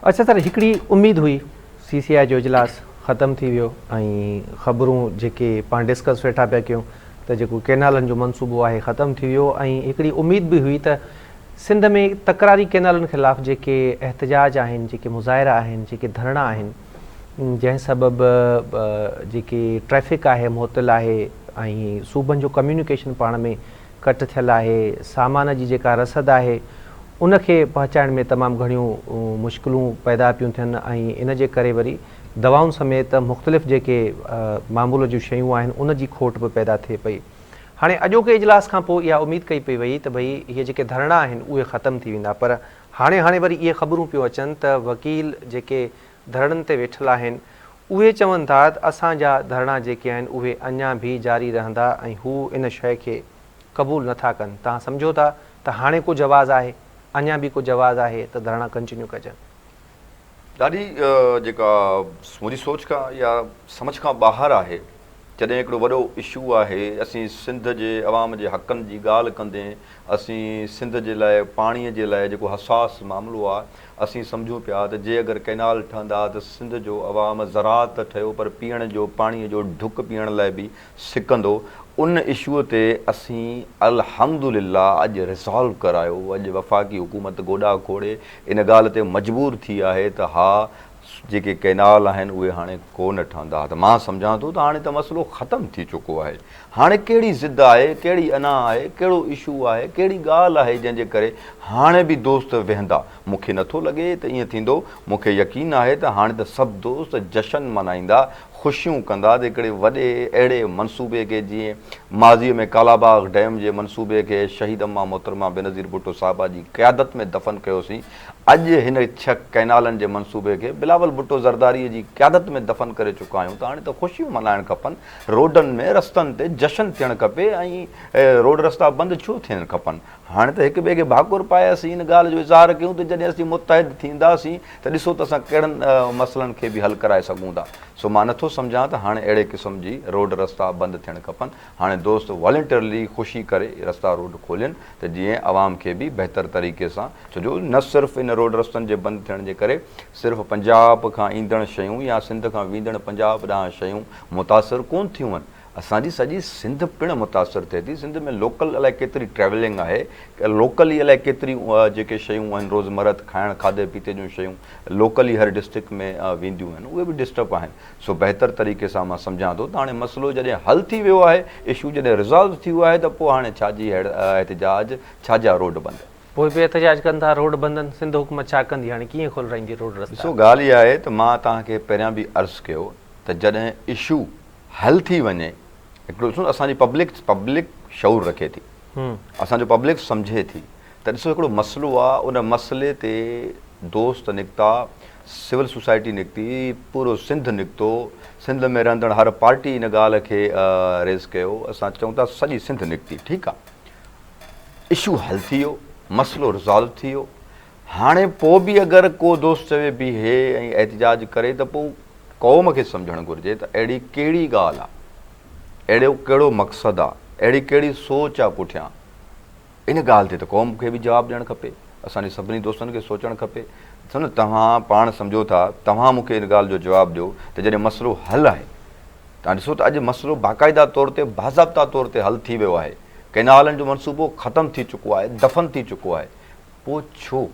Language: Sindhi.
اڇا سر هڪڙي اميد هئي سي سي آء جو اجلاس ختم ٿي ويو ۽ خبرون جيڪي پاڻ ڊسڪس ويٺا پيا ڪيون ته جيڪو ڪينالن جو منصوبو آهي ختم ٿي ويو ۽ هڪڙي اميد به هئي ته سنڌ ۾ تڪراري ڪينالن خلاف جيڪي احتجاج آهن جيڪي مظاهرا آهن جيڪي ڌرڻا آهن جنهن سبب جيڪي ٽريفڪ آهي معطل آهي ۽ صوبن جو ڪميونيڪيشن پاڻ ۾ ڪٽ ٿيل آهي، سامان جي جيڪا رسد آهي ان کي پهچائڻ ۾ تمام گهڻيون مشڪلون پيدا پيون ٿين ۽ ان جي ڪري وري دوائن سميت مختلف جيڪي معمول جون شيون آهن ان جي کوٽ به پيدا ٿئي پئي. هاڻي اڄوڪي اجلاس کان پوء اها اميد ڪئي پئي وئي ته ڀئي اهي جيڪي ڌرڻا آهن اهي ختم ٿي ويندا پر هاڻي هاڻي وري اهي خبرون پيون اچن ته وڪيل جيڪي ڌرڻن تي ويٺل آهن اهي چون ٿا ته اسان جا ڌرڻا جيڪي آهن اهي اڃا به جاري رهندا ۽ هو ان شيء کي قبول نه ٿا ڪن. توهان سمجهو ٿا ته هاڻي ڪو جواز آهي، اڃا به ڪو جواز آهي ته ڌرڻا ڪنٽينيو ڪجن؟ ڏاڍي جيڪا منهنجي سوچ کان يا سمجهه کان ٻاهر آهي. جڏهن هڪڙو وڏو اشو آهي، اسين سنڌ جي عوام جي حقن جي ڳالهه ڪندي اسين سنڌ جي لاء پاڻي جي لاء جيڪو حساس معاملو آهي اسين سمجهون پيا ته جي اگر ڪئنال ٺهندا ته سنڌ جو عوام زراعت ته ٺهيو پر پيئڻ جو پاڻي جو ڍڪ پيئڻ لاء به سڪندو ان اشو تي اسين الحمدلله اڄ ريزالو ڪرايو اڄ وفاقي حڪومت گوڏا کوڙي ان ڳالهه تي مجبور ٿي آهي ته ها جيڪي ڪئنال آهن اهي هاڻي ڪو نه ٺهندا ته مان سمجهان ٿو ته هاڻي ته مسئلو ختم ٿي چڪو آهي هاڻي ڪهڙي ضد آهي ڪهڙي انا آهي ڪهڙو اشو آهي ڪهڙي ڳالهه آهي جنهن جي ڪري هاڻي به دوست ويهندا مون کي نٿو لڳي ته ائين ٿيندو مون کي يقين آهي ته هاڻي ته سڀ دوست جشن منائيندا خوشيون ڪندا ته هڪڙي وڏي اهڙي منصوبي کي جيئن ماضي ۾ ڪالاباغ ڊيم جي منصوبي کي شهيد اما محترمه بينظير ڀٽو صاحبه جي قيادت ۾ دفن ڪيوسين اڄ هن ڇهه ڪئنالن جي منصوبي کي بلاول ڀٽو زرداري جي قيادت ۾ دفن ڪري چڪا آهيون ته هاڻي ته خوشيون ملهائڻ کپن، روڊن ۾ رستن تي جشن ٿيڻ کپي ۽ روڊ رستا بند ڇو ٿيڻ کپن؟ هاڻي ته هڪ ٻئي کي ڀاڪر پائي اسين ان ڳالهه جو اظهار ڪيون ته جڏهن اسين متحد ٿينداسين ته ڏسو ته اسان ڪهڙن مسئلن کي به حل ڪرائي سگهون ٿا. سو مان نٿو سمجهان ته هاڻي اهڙي قسم جي روڊ رستا بند ٿيڻ کپن. هاڻي دوست والنٽرلي خوشي ڪري رستا روڊ کولين ته جيئن عوام کي به بهتر طريقي سان ڇو جو نه صرف ان روڊ رستن جي بند ٿيڻ جي ڪري صرف پنجاب کان ايندڙ شيون يا سنڌ کان ويندڙ پنجاب ڏانهن شيون متاثر ڪون ٿيون آهن اسان جي سڄي سنڌ پڻ متاثر ٿئي ٿي سنڌ ۾ لوڪل الائي ڪيتري ٽريولنگ آهي لوڪلي الائي ڪيتريون جيڪي شيون آهن روزمره کائڻ کاڌي پيتي جون شيون لوڪلي هر ڊسٽرڪٽ ۾ وينديون آهن اهي به ڊسٽرب آهن سو بهتر طريقي سان مان سمجهان ٿو ته هاڻي مسئلو جڏهن حل ٿي ويو آهي، اشو جڏهن ريزالو ٿي ويو آهي ته پوء هاڻي ڇا جي احتجاج، ڇا جا روڊ بند. پوء به احتجاج ڪن ٿا روڊ بندن، سنڌ حڪومت ڇا ڪندي هاڻي ڪيئن کولرائيندي روڊ رستا. ڏسو ڳالهه اها آهي ته مان توهان کي پهريان به عرض ڪيو ته جڏهن اشو حل ٿي وڃي هڪڙو ڏسو نه اسان جي پبلڪ پبلڪ شعور رکي ٿي اسان جو پبلڪ سمجهي ٿي ته ڏسو هڪڙو مسئلو آ ان مسئلي تي دوست نڪتا سول سوسائٽي نڪتي، پورو سنڌ نڪتو، سنڌ ۾ رهندڙ هر پارٽي ان ڳالهه کي ريز ڪيو، اسان چئون ٿا سڄي سنڌ نڪتي، ٺيڪ آ اشو حل ٿي ويو، مسئلو ريزالو ٿي ويو، هاڻي پوء به اگر ڪو دوست چوي بيهي ۽ احتجاج ڪري ته پوء قوم کي سمجهڻ گهرجي ته اهڙي ڪهڙي ڳالهه آ، اهڙو ڪهڙو مقصد آ، اهڙي ڪهڙي سوچ آ پٺيان. ان ڳالهه تي ته قوم کي به جواب ڏيڻ کپي، اسان جي سڀني دوستن کي سوچڻ کپي ڏسو نه توهان پاڻ سمجهو ٿا، توهان مون کي ان ڳالهه جو جواب ڏيو ته جڏهن مسئلو حل آهي، توهان ڏسو ته اڄ مسئلو باقاعده طور تي باضابطا طور تي حل ٿي ويو آهي، ڪئنالن جو منصوبو ختم ٿي چڪو آهي، دفن ٿي چڪو آهي، پوء ڇو؟